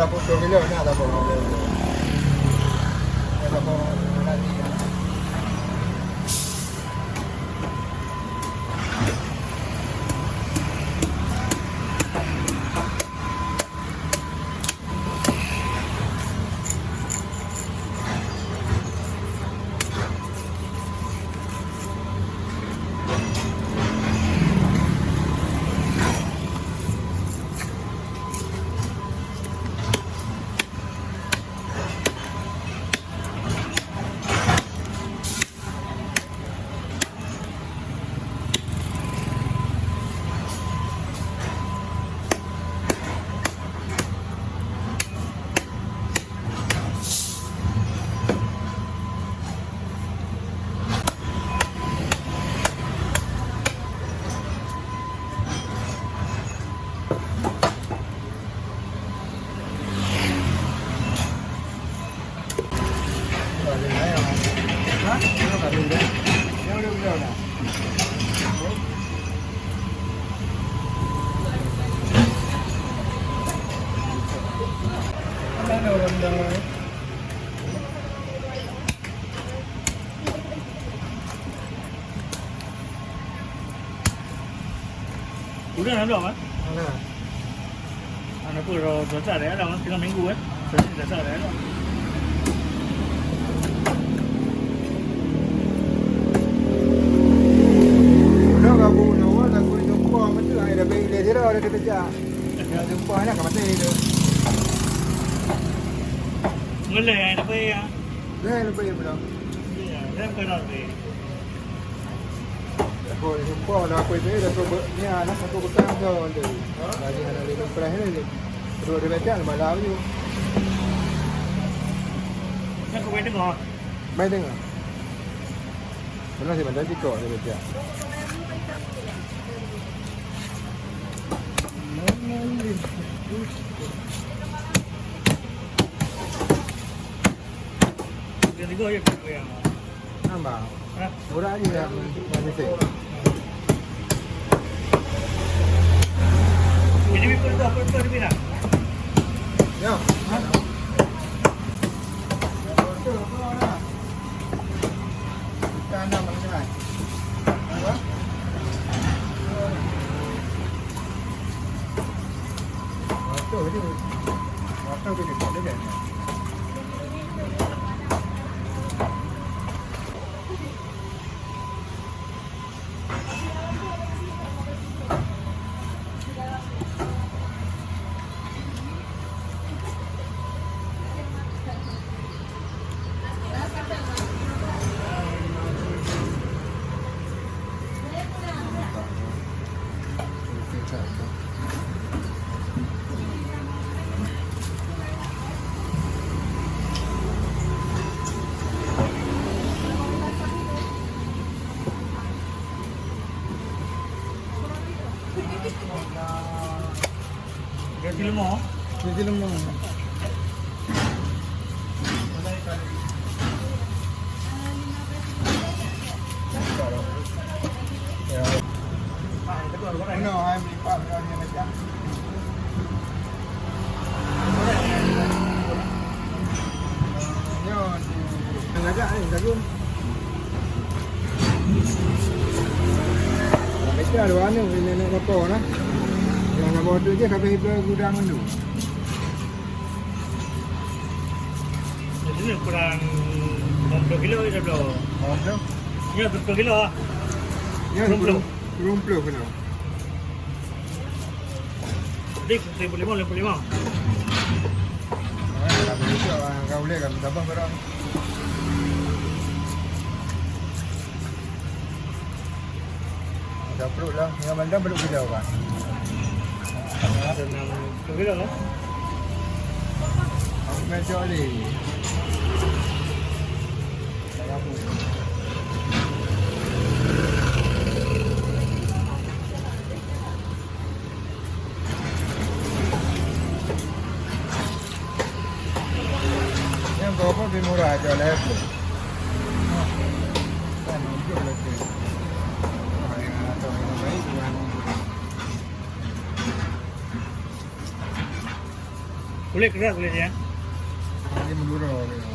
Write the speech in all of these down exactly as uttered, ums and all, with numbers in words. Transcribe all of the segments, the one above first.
Pukul kilo na saboh. Na saboh nasi. Udah na blok, eh? Udah. Ana pun ro cuaca ada lah, tengah minggu, eh. Cuaca biasa ada lah. Udah, kabu, udah, aku jumpa, betul lah, dah beli dia, dia dah, dah kerja. Dah jumpa, nak mati dia. Mulai, eh, dah beli, ya. Dah, dah beli, belum. Iya, dah, dah beli. Aku jumpa dah aku itu, dah aku be-, ni anak aku bekam tu, tu. Lagi ada lima belas ni. Dua dia baca, malam tu. Nak kau main tengok? Main tengok. Benar sih, macam tiktok dia baca. Yang tiga je, yang Nambah. Hah? Murah je yang, yang mesti. Jadi, pukul dua puluh tu, dia bilang. Ya. Hah? Kita nak makan. Apa? Waktu tu. Waktu tu dia tak ada. Gaji leumo. Gaji leumo. Ya. Mana hai melipat dengan dia macam. Nyoe, tengah jak ni, lagun. Baca dua anu, ini nak apa nah? Yang nak bawa tu je, habis itu gudang tu. Jadi ni kurang lima puluh kilo je, bro. Berapa? Ya, dua puluh kilo lah. Ya, dua puluh. Dua puluh kilo. Dik, seribu lima, lima puluh lima. Ah, kalau begitu, ah, kau boleh kan, tambah barang. Dah perut lah. Yang bandar perut gila kan? Ada enam puluh kilo lah. Aku main cok ni. Yang kau pun lebih murah aja lah, ya, bro. Kan, hidup lah tu. Ah, yang atau yang baik, yang Kulét keras kulét ya. Ini Madura dia.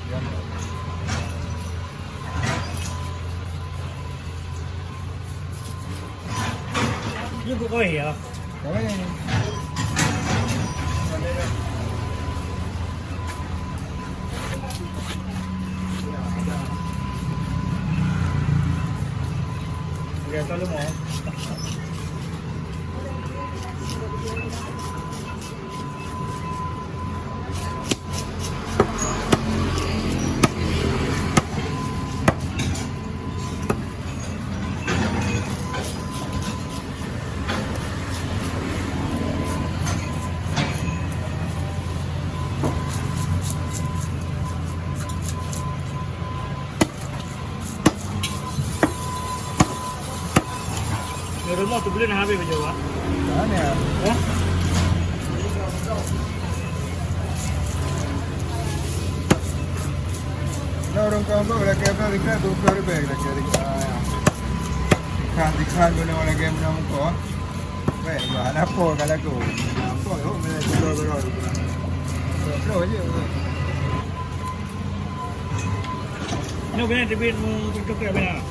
Ya. Ini bukan ya. Kawin. Biasa lu mau. Di rumah tu boleh nak habis baju, ah? Mana? Hah? Nah, orang kampung lagi apa, kita buka lebih lagi. Ah, ya. Ikan, ikan guna lagi guna muka. Weh, mana apa kalau aku? Apa tu? Mana tu? Terus je. Nyoe keunan teubiet meucukréh bina.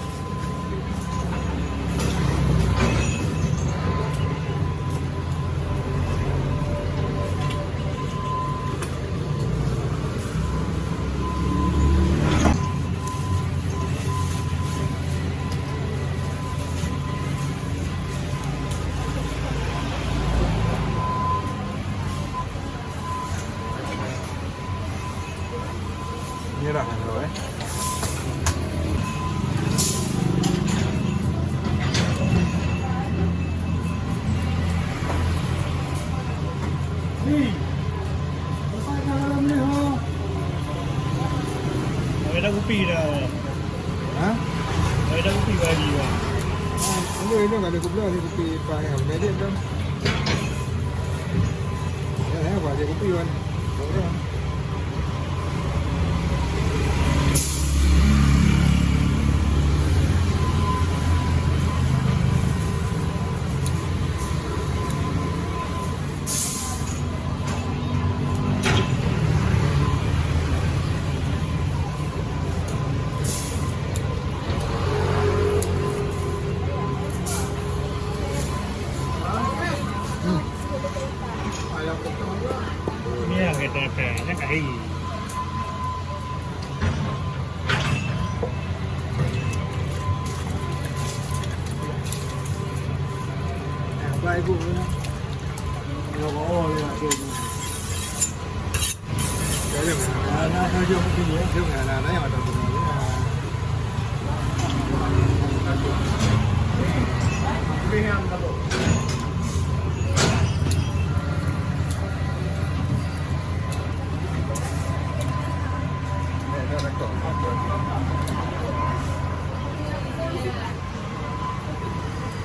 Merah kan, eh? Ni, lepas dah dalam ni, ha? Ada kupi dah. Ha? Ada kupi bagi, bang. Ah, ini, ini ada kupi, ada kupi payah. Jadi, bang. Ya, ya, buat dia kopi, wan. Buat dia. Ni lah kata-kata, jangan kahai. Baik, Bu. Ya, oh, ya, ya.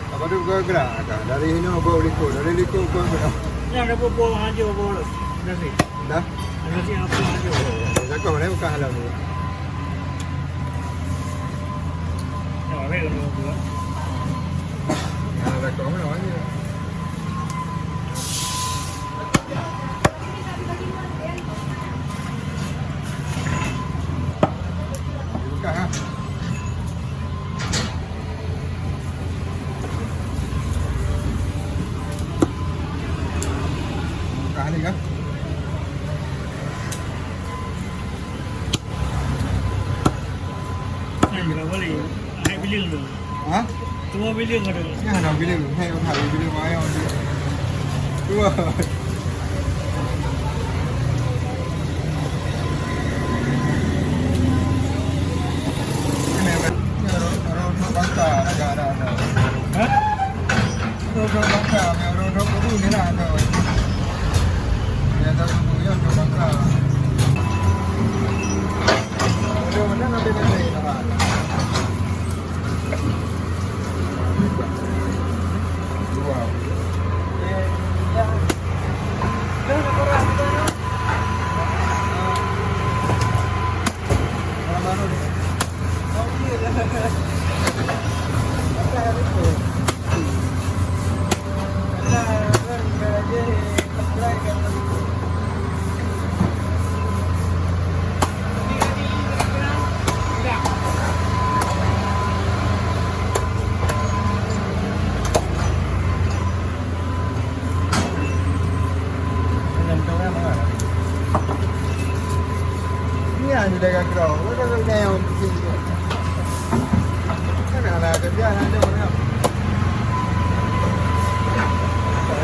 Apa tu kau gerak? Dari sini kau likot, dari likot kau gerak. Yang ada buah hijau, buah nasi. Dah? Nasi apa hijau? Cakap mana bukan halal tu. Ya, ada yang dua. Ya, ada kau mana? Buka, ha? Buka ni kan? Hai, bila boleh. Hai, bila dulu. Ha? Tua bileung ada. Ya, ada bileung. Hai, hai, bileung ayam tu. Tua. Ini, ini, orang, orang, orang bangsa, ada, ada, ada. Ha? Orang, orang bangsa, orang, orang kubu ni lah, ada. Dia ada kubu, ya, orang bangsa. Orang mana nanti, nanti, apa?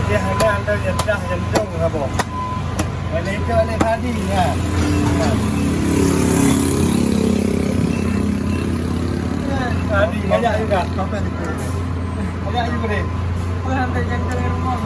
Jadi ada anda jantung apa? Boleh itu oleh tadi ya. Tadi banyak juga. Banyak juga deh. Sampai jantung rumah.